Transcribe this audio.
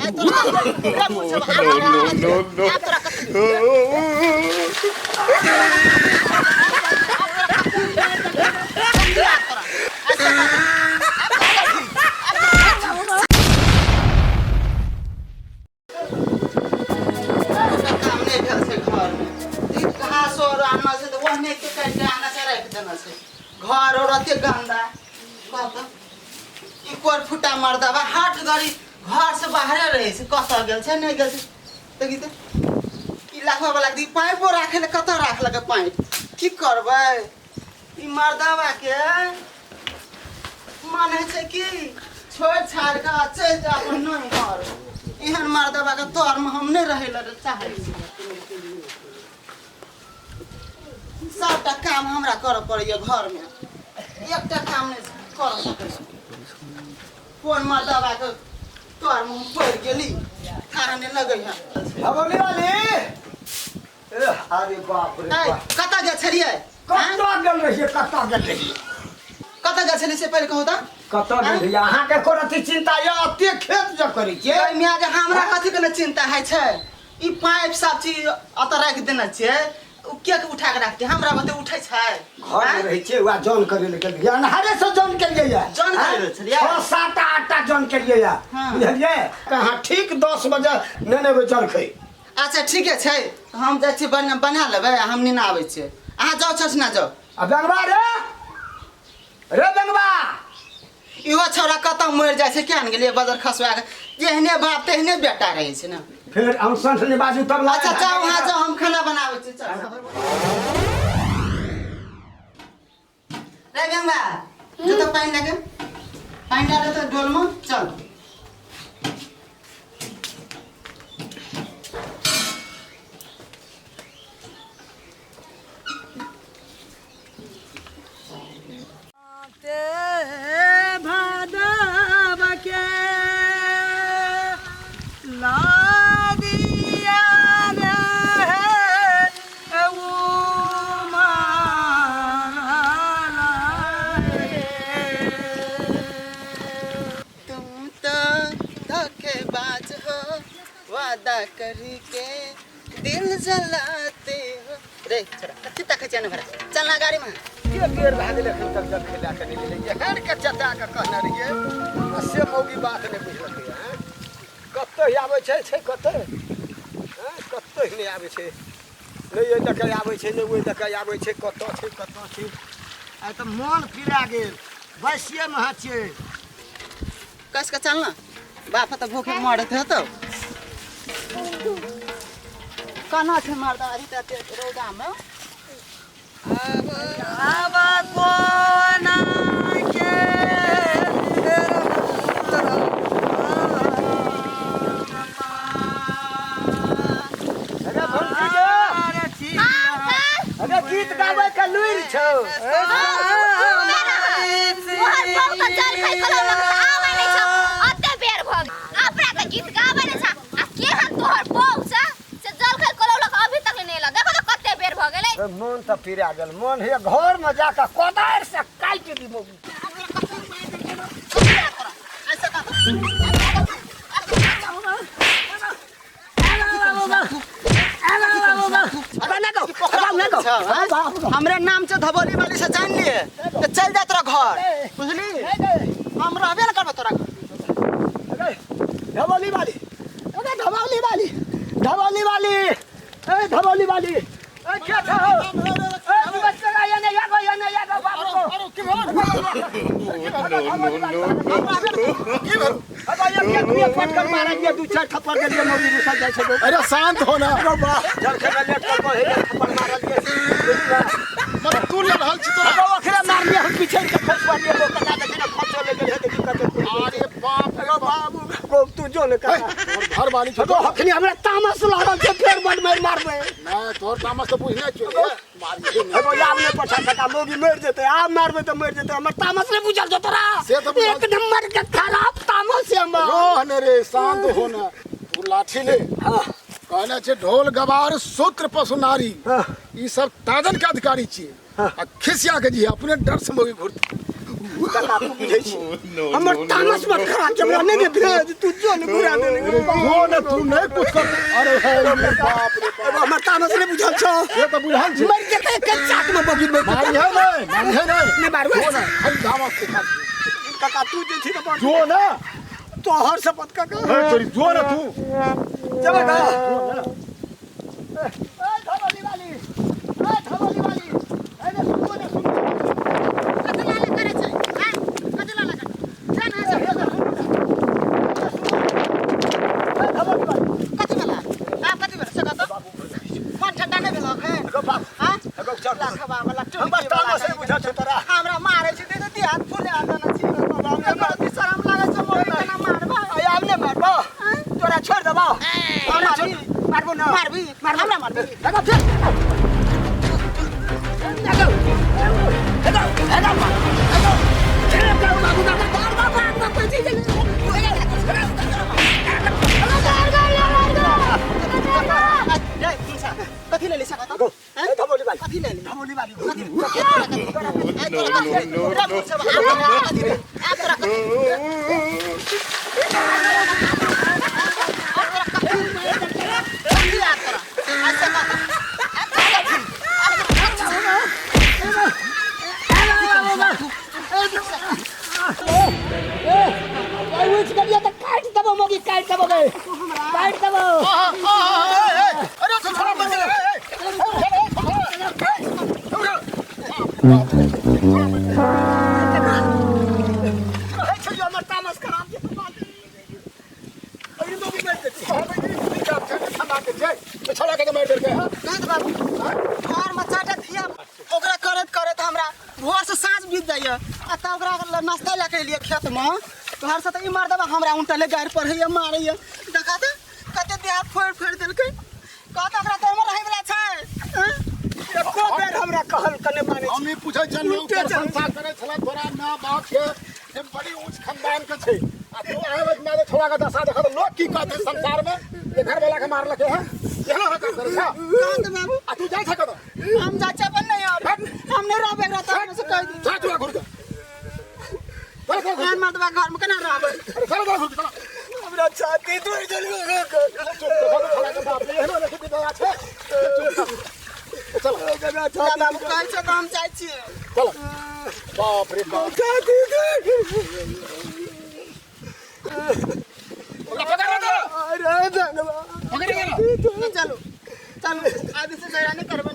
आइ तोरा रे पूछब, आब No, no, आब तोरा कथी no. काम नहि भेल छै घरमे। ई घास और आनल छै तऽ ओहने के काटि कऽ आना छै, राखि देने छै। घर और एते गन्दा। कह तऽ ई कोर फुटा मर्दबा हाथ घड़ी घर से बाहरे रहै छै, कतऽ गेल छै नहि गेल छै। देखी तऽ ई लाखवा वाला के ई पाइपो राखै लए कतऽ राखलकै पाइप? की करबै ई मर्दबा के? मन होइ छै कि छोड़ि छाड़ि कऽ चलि जाउ अपन नैहर। एहन मर्दबा के तरमे हम नहि रहै लए चाहै छी। सबटा काम हमरा करऽ पड़ैया घरमे, एकटा काम नहि करऽ सकै छी। कोन मर्दबा के तरमे हम पड़ि गेली, थाह नहि लगै है। हवली वाली ए, अरे बाप रे बाप। कतऽ गेल छलियै? कतऽ गेल रहियै? कतऽ गेल रहियै? कतऽ गेल छलियै से पहिले कहू तऽ। कतऽ गेल रहियै? अहाँके कोन अथी चिन्ता यऽ? एते खेत जे करै छियै। गै मियाँ, जे हमरा कथी के ने चिन्ता होइ छै? ई पाइप सब चीज एतऽ राखि देने छियै, ओ के के उठा के राखतै? हमरा बते उठै छै? घर मे रहै छियै, वएह जन करै लए गेल रहियै। अन्हारे से जन केलियै यऽ। जन करै लए छलियै? छओ सात आठटा जन केलियै यऽ। बुझलियै? अहाँ ठीक 10 बजे नेने एबै जलखै। अच्छा ठीके छै, हम जाइ छियै, बना बना लेबै आ हम नेने आबै छियै। अहाँ जाउ छठिना जाउ। आ बेंगबा रे, रे बेंगबा। इहो छौड़ा कतऽ मरि जाइ छै किया ने गेलियै बजर खसुआ के। जेहने बाप तेहने बेटा रहै छै ने। फेर हम संठ नहि बाजू तब। अच्छा जाउ, अहाँ जाउ, हम खाना बनाबै छी। चल रे बेंगबा, जो तऽ पानि लगे, पानि डाले तऽ डोलमे। चल। भादव के लादिया रे तुम तो धोखेबाज हो, वादा करके दिल जलाते हो। रे छोरा, कथी तकै छियै भरा? चल ना गाड़ी में। के बेर भए गेलै, एखन तक जलखै लए कऽ नहि गेलै। एहन के चटा कऽ कहने रहियै आ से मौगी बात नहि बुझलकै। हँ, कतऽ आबै छै छै कतऽ? हँ, कतऽ नहि आबै छै। नहि एहि दऽ कऽ आबै छै, नहि ओहि दऽ कऽ आबै छै। कतऽ छै, कतऽ छै? आइ तऽ मोन पिरा गेल। बसिएमे अहाँ छियै। कस के चल ना, बाप तऽ भूखे मरत हेतौ। कना छै मर्दा अभी तऽ रौदामे? आब कोना के अरे भौजी गे, अरे गीत गाबै के लुरि छौ। तोहर बहु तऽ जलखै कलौ लग तऽ आबै नहि छौ, अते बेर भऽ गेल। अपना तऽ गीत गाबै नहि छौ आ केहन तोहर बहु छौ से जलखै कलौ लग अभी तक नहि एलौ। देखो तऽ कते बेर भऽ गेलै। ए, मोन तऽ पिरा गेल। मोन हे घर में जाके कोदारि से काटि दी मौगी। हमरे नाम छै धबोली वाली से जान लिए तऽ चल जा तोरा घर, बुझली? हम रहबे ने करबो तोरा घर। अरे धबोली वाली, अरे धबोली वाली, धबोली वाली, ए धबोली वाली, ए क्या था हो? ए बच्चा ये नहीं यागो, ये नहीं यागो बाबू को। No, no, no, no. अरे ये क्या दुनिया पटकर मारा दिया, दू चार थप्पड़ के लिए मौगी रुसा जाइ छै। अरे शांत हो ना। जल खेला लेट कर को हे थप्पड़ मारल ये। मतलब तू ले रहल छी तोरा? अरे ओकरा मारलिए, हम पीछे के खस पड़लिए, वो कटा देखी ना खसो ले गेल है, देखी कते खुल गेल। अरे बाप अरे बाबू को तू जो ने कहा। तोहर घर वाली छौ। तो हखनी हमरा तामस लागल छै, फेर बड मारि मारबै। नहि, तोहर तामस तऽ बुझने छियौ रे। मारिहे नहि। एगो आब नहि पठा सका, मौगी मरि जेतै। आब मारबै तऽ मरि जेतै। हमर तामस नहि बुझल छौ तोरा। से तऽ बुझल। एक नंबर के खराब तामस छै हमर। रह ने रे, शांत हो ने। तू लाठी ले। हाँ। कहने छै ढोल गवार सूत्र पशु नारी। हाँ। ई सब ताजन के अधिकारी छियै। आ खिसिया के जी अपने डर से मौगी घुरतै। काका तू बुझै छी हमर तामस मत खराब छै, हमरा नहि ने भेज तू जो ने घुरा दे ने। जो ने तू नहीं कुछ कर। अरे हे रे बाप रे बाप। हमर तामस नहि बुझल छौ। ये तो बुझल छै। मरि जेतै एक चाट में बगी बगी। मारी है नहीं, मारी है नहीं। नहि मारबै। जो ने खाली धामस के खाली। काका तू जे छी ने बड़ जो ने तोहर शपथ काका। हे तोरी जो ने तू जेबै ना। ए धबली वाली, ए धबली वाली, ए ने सुनबो ने सुनबो। कथी लाला करै छै? आँय? कथी लाला करै? जा ने से। ए धबली वाली, कथी भेला? आँ, कथी भेला? से कह तऽ। मन ठंडा नहि भेलौ एखन? आँय? लाखबा वाला टुटकी हमर वाला तामस नहि बुझल छौ तोरा। हमरा मारै छै, देखो देह हाथ फुला देने छी। हमरा अति शरम लागै छै, मोरे केना मारबै? आइ आब नहि मारबो, तोरा छोड़ि देबौ। मारबी? मारबो ना। मारबी? हमरा मारबी? हेगो फेर। हेगो, हेगो, हेगो, हेगो। हेगो, बाबू, बाबू, बाबू, बाबू, बाबू, रे, मुसा, कथी लेली से कह तऽ? ए धबली वाली, कथी लेली? धबली वाली। कथी? तोरा कथी? ए, तोरा कथी? रे, मुसा, आब तोरा कथी रे? आब तोरा कथी? आब तोरा कथी? कथी आब तोरा? आ से कह तऽ। आब तोरा कथी? आब तोरा कथी? उठि गेलियै तऽ काटि देबौ मौगी, काटि देबौ गे, काटि देबौ। अरे छोड़ा मत कहै छौ जे हमर तामस खराब छै, तू बात अरे मौगी मारि देतै। छोड़ा के मार देलकै हां। नहीं तऽ बाबू, घरमे चारिटा धिया ओकरा करैत करैत हमरा भोर से साँझ बीत जाइए। आ तब ओकरा नाश्ता लए के एलियै खेतमे, घर से तऽ ई मर्दबा हमरा उनटले गारि पढ़ैए मारैए। देखा तऽ कते देह हाथ फोड़ि फोड़ि देलकै। कहत ओकरा तोहर रहै वला छै। आँय? एको बेर हमरा कहल कने मानै हम ई पूछै छलियौ उल्टे चल। प्रशंसा करै छला तोरा माय बाप के जे बड़ी ऊंच खानदान के छै आ तू आबैत मारे छोड़ा के दशा देखत लोग की कहतै संसार में जे घर वाला के मारलकै है एहना होता करै छा। कहत बाबू आ तू जाइ छ कतऽ? हम जाइ छियै अपन नहीं और हम नहीं रहबै एकरा तऽ हमरा से कहि दी। जा तू घुर के। चल चल घुर एहन मर्दबा घरमे केना रहबै? के। अरे चल चल घुर के, चल। हमरा छाती तोड़ि देलकै। चुप देखो तो छोड़ा के बाप रे एहनो देखि दया छै। चुप चल हमरा जा छाती बाबू कहै छै तऽ हम जाइ छियै। चल बाप रे बाप। छाती तोड़ि ओकरा पकड़ रे अरे धन्यवाद। पकड़ रे। चलू चलू, आबि से झगड़ा नहि करबै।